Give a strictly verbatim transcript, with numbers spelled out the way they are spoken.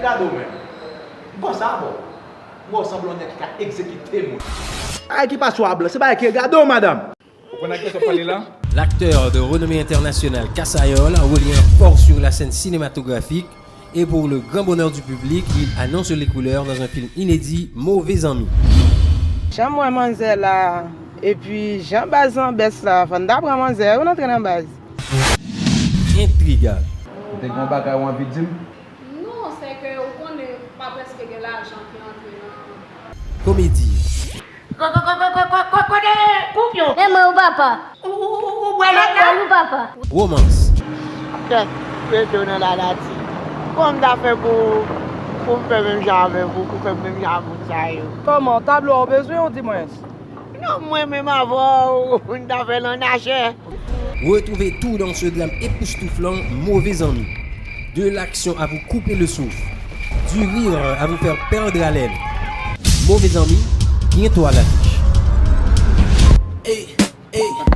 Gade w menm. M konsa bon. M wè w sanble yon nèg ki ka egzekite moun. Bagay ki pa sou a blan, se bagay ki egare w, madanm. Ou konn ak kiyès w ap pale la? L'acteur de renommée internationale Kasayòl revient fort sur la scène cinématographique et pour le grand bonheur du public, il annonce les couleurs dans un film inédit, Mauvais Amis. Jan m wè manzè la, epi jan baz lan bèst la, fò n ta pran manzè wi pou n antre nan baz. Intriga. Ou te gen yon bagay ou anvi di m? Non, se ke ou konnen pa prèske gen lajan ki antre nan. Komedi. Kote koup yo? Men mwen ou papa. Ou bwè lòt la? Mwen ou papa. Womans. Kèt, rete w nan lalati. Kòman m ta fè pou pou m fè menm jan avèk ou, pou fè menm jan ak moun sa yo? Kòman, tablo a w bezwen ou di mwen? Non, mwen menm avè w, n ta fè l an achè. Retrouvez tout dans ce drame époustouflant, Mauvais Amis. De l'action à vous couper le souffle, du rire à vous faire perdre haleine. Mauvais Amis, bientôt à l'affiche. Hey, hey.